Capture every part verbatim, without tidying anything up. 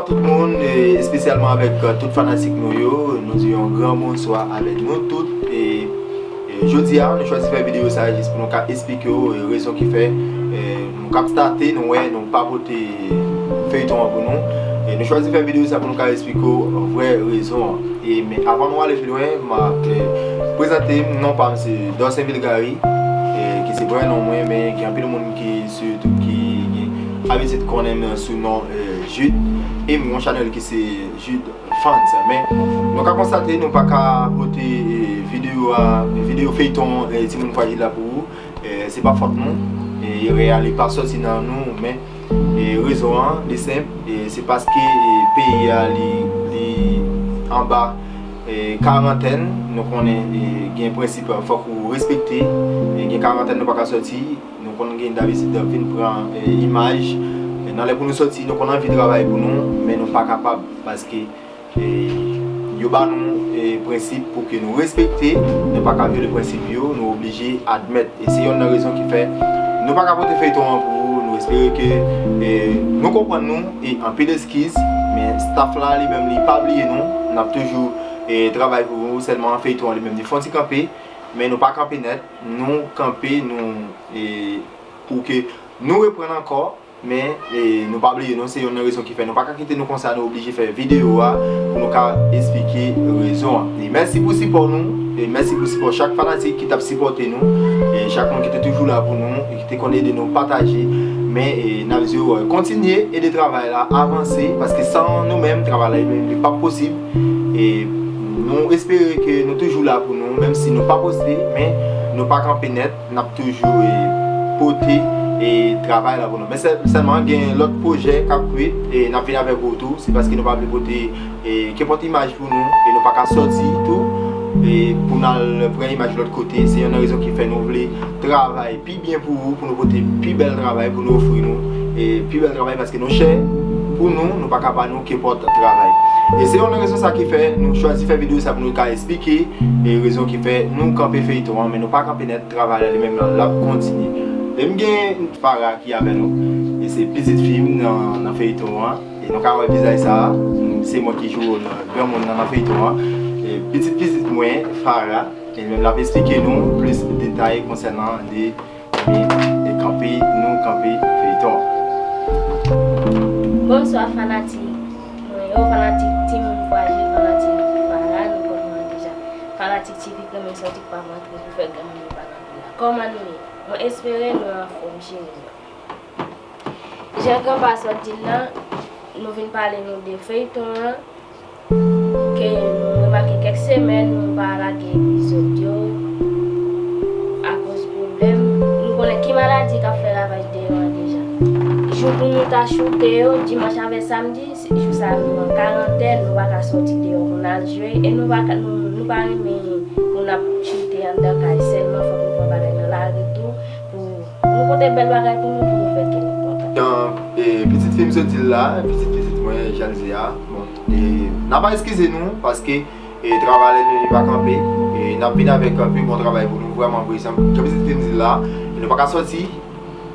Tout moun, e espesyalman avèk, e, tout fanatik nou yo, nou di yon gran bonswa avèk nou tout. E, e jodi a, nou chwazi fè videyo sa a jis pou nou ka esplike w, e, rezon ki fè, e, nou k ap state, nou wè, nou pa pote feyton an pou nou. E nou chwazi fè videyo sa pou nou ka esplike w vrè rezon an. E, men avan nou ale pi lwen, m ap, e, prezante m, non pa m se Dorcin Vilgary, e, ki se vrè non mwen, men gen anpil moun ki sou YouTube ki gen abitid konnen m sou non, e, Jude, e m gen yon chanèl ki se Jude Fans. Men nou ka konstate nou pa ka pote, e, videyo a, videyo feyton, e, Timoun Frajil la pou ou. E, se pa fòt nou, e, erè a li pa sòti nan nou, men, e, rezon an, li senp, e, se paske, e, peyi a li, li anba, e, karantèn, nou konnen, e, gen prensip fòk ou respekte, e, gen karantèn nou pa ka sòti, nou konn gen dabitid vin pran, e, imaj, e, nan lè pou nou sòti, nou konn anvi travay pou nou, men nou pa kapab, paske E, yo ba nou, e, prensip pou ke nou respekte, nou pa ka vyole prensip yo, nou oblije admèt. E se yonn nan rezon ki fè nou pa ka pote feyton an pou ou, nou espere ke, e, nou konprann nou, e anpil eskiz, men staff la li menm li pa bliye nou, n ap toujou, e, travay pou ou, sèlman feyton an li menm li fè yon ti kanpe, men nou pa kanpe nèt, nou kanpe, nou, e, pou ke nou reprann ankò. Men, e, nou pa bliye non, se yonn nan rezon ki fè nou pa ka kite nou konsa, nou oblije fè videyo a pou nou ka esplike rezon an. E mèsi pou sipò nou, e mèsi pou sipò chak fanatik ki t ap sipòte nou, e chak moun ki te toujou la pou nou, e ki te konn ede nou pataje. Men, e, n ap di w, e, kontinye ede travay la avanse, paske san nou menm, travay la li menm li p ap posib. E nou espere ke nou toujou la pou nou, menm si nou pa poste, men nou pa kanpe nèt. N ap toujou, e, pote, e, travay la pou nou. Men sèl, sèlman gen lòt pwojè k ap kwit, e n ap vin avèk ou tou. Se paske nou pa vle pote, e, kenpòt imaj pou nou, e nou pa ka sòti tou, e pou n al pran imaj lòt kote. Se yonn nan rezon ki fè nou vle travay pi byen pou ou, pou nou pote pi bèl travay, pou nou ofri nou, e, pi bèl travay, paske nou chè pou nou, nou pa ka ba nou kenpòt travay. E se yonn nan rezon sa ki fè nou chwazi fè videyo sa pou nou ka esplike, e, rezon ki fè nou kanpe feyton an, men nou pa kanpe nèt. Travay la li menm nan l ap kontinye. E m gen Farah ki avè nou. E se pitit fi m nan, nan feyton an. E nou ka wè vizaj sa a. Se mwen ki jwe wòl granmoun nan, nan feyton an. E pitit pitit mwen, Farah, e li menm l ap esplike nou plis detay konsènan li, e kanpe nou kanpe feyton an. Bonswa fanatik mwen yo, fanatik Timoun Frajil, fanatik Farah, nou konn mwen deja. Fanatik ti fi k renmen sòti k pa rantre pou fè granmoun yo pa nan Kòman nou ye? Mwen espere nou anfòm, cheri m yo. Jan Granpa sot di l lan, nou vin pale nou de feyton an, ke nou remake kèk semèn nou pa lage epizòd yo akoz pwoblèm. Nou konnen ki maladi k ap fè ravaj deyò an deja. Jou pou nou ta choute yo, dimanch avè samdi, jou sa nou an karantèn, nou pa ka sòti deyò pou n al jwe, e nou pa ka, nou, nou pa renmen pou n ap choute anndan kay sèlman, fòk nou pran bagay nan lari tou, pou, pou nou pote bèl bagay pou nou, pou nou fè kè nou kontan. Jan, e, pitit fi m sot di l la, pitit pitit mwen, Janlze a, bon, e, n ap eskize nou, paske, e, travay la li pa kanpe, e, n ap vin avèk, e, pi bon travay pou nou, vrèman vre, jan pitit fi m di l la, e nou pa ka sòti,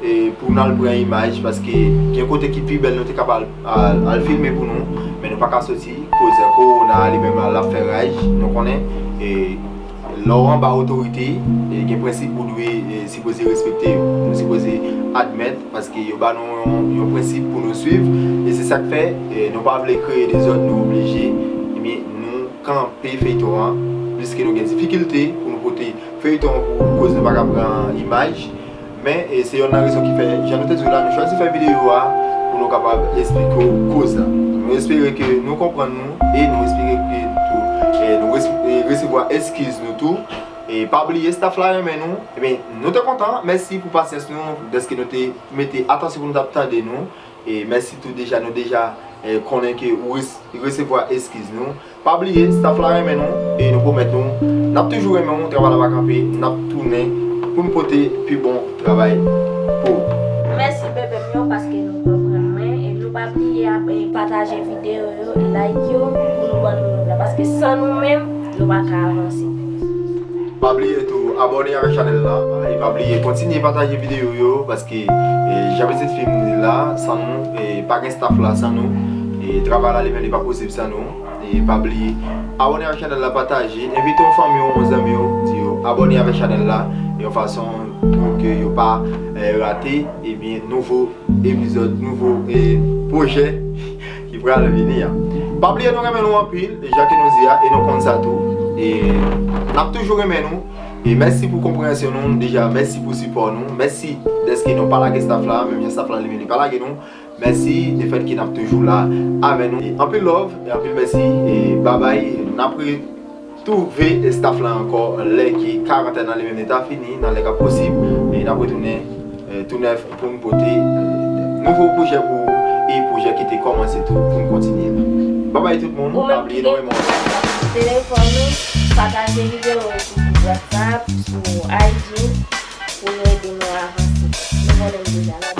e, pou n al pran imaj, paske gen kote ki pi bèl nou te kapab al, al, al filme pou nou, men nou pa ka soti, koz kowona a li menm l ap fè raj, nou konnen, e, lè w anba otorite, e, gen prensip ou dwe, e, sipoze respekte yo, nou sipoze admèt, paske yo ba nou yon, yon prensip pou nou swiv, e se sa k fè, e, nou pa vle kreye dezòd, nou oblije, ebyen, nou kanpe feyton an, pliske nou gen difikilte pou nou pote feyton an pou koz nou pa ka pran imaj, men, e, se yonn nan rezon ki fè, jan nou te di w la, nou chwazi fè videyo a pou nou kapab esplike w koz la. Nou espere ke nou konprann nou e nou espere ke tou, e, nou res-, e, resevwa eskiz nou tou. E pa bliye, staff la renmen nou. Ebyen, nou te kontan. Mèsi pou pasyans nou, dèske nou te mete atansyon pou nou t ap tande nou. E mèsi tou deja, nou deja, e, konnen ke ou res-, resevwa eskiz nou. Pa bliye, staff la renmen nou e nou pwomèt nou, n ap toujou renmen w, travay la pa kanpe, n ap tounen pou n pote pi bon travay pou ou. Mèsi bebe m yo, paske nou konprann mwen, e nou pa bliye ap, e, pataje videyo yo, like yo, pou nou ban nou love la, paske san nou menm, nou pa ka avanse. Pa bliye tou abòne avèk chanèl la, e pa bliye kontinye pataje videyo yo, paske, e, jan pitit fi m di l la, san nou, e, pa gen staff la, san nou, E travay la li menm li pa posib san nou. E pa bliye abòne avèk chanèl la, pataje, envite yon fanmi w, yon zanmi w, di yo abòne avèk chanèl la, yon fason pou ke yo pa eh, rate ebyen nouvo epizòd, nouvo eh, pwojè ki pral vini a. Pa bliye nou renmen nou anpil, jan ke nou di a, e nou konn sa tou. E n ap toujou renmen nou. E mèsi pou konpreyansyon nou deja, mèsi pou sipò nou, mèsi dèske nou pa lage staff la, menm jan staff la li menm li pa lage nou. Mèsi de fèt ke n ap toujou la avè nou. E anpil love, e anpil mèsi, e babay, n ap retwouve staff la ankò lè ke karantèn nan li menm li ta fini, nan lè k ap posib, e n ap retounen eh, tou nèf pou n pote eh, nouvo pwojè pou ou e pwojè ki te kòmanse tou pou n kontinye. Babay tout moun, Ou pa menm bliye ki nou gen renmen. WhatsApp, telefòn nou, pataje videyo yo sou gwoup WhatsApp, sou I G, pou nou ede nou avanse. Nou konnen m deja la.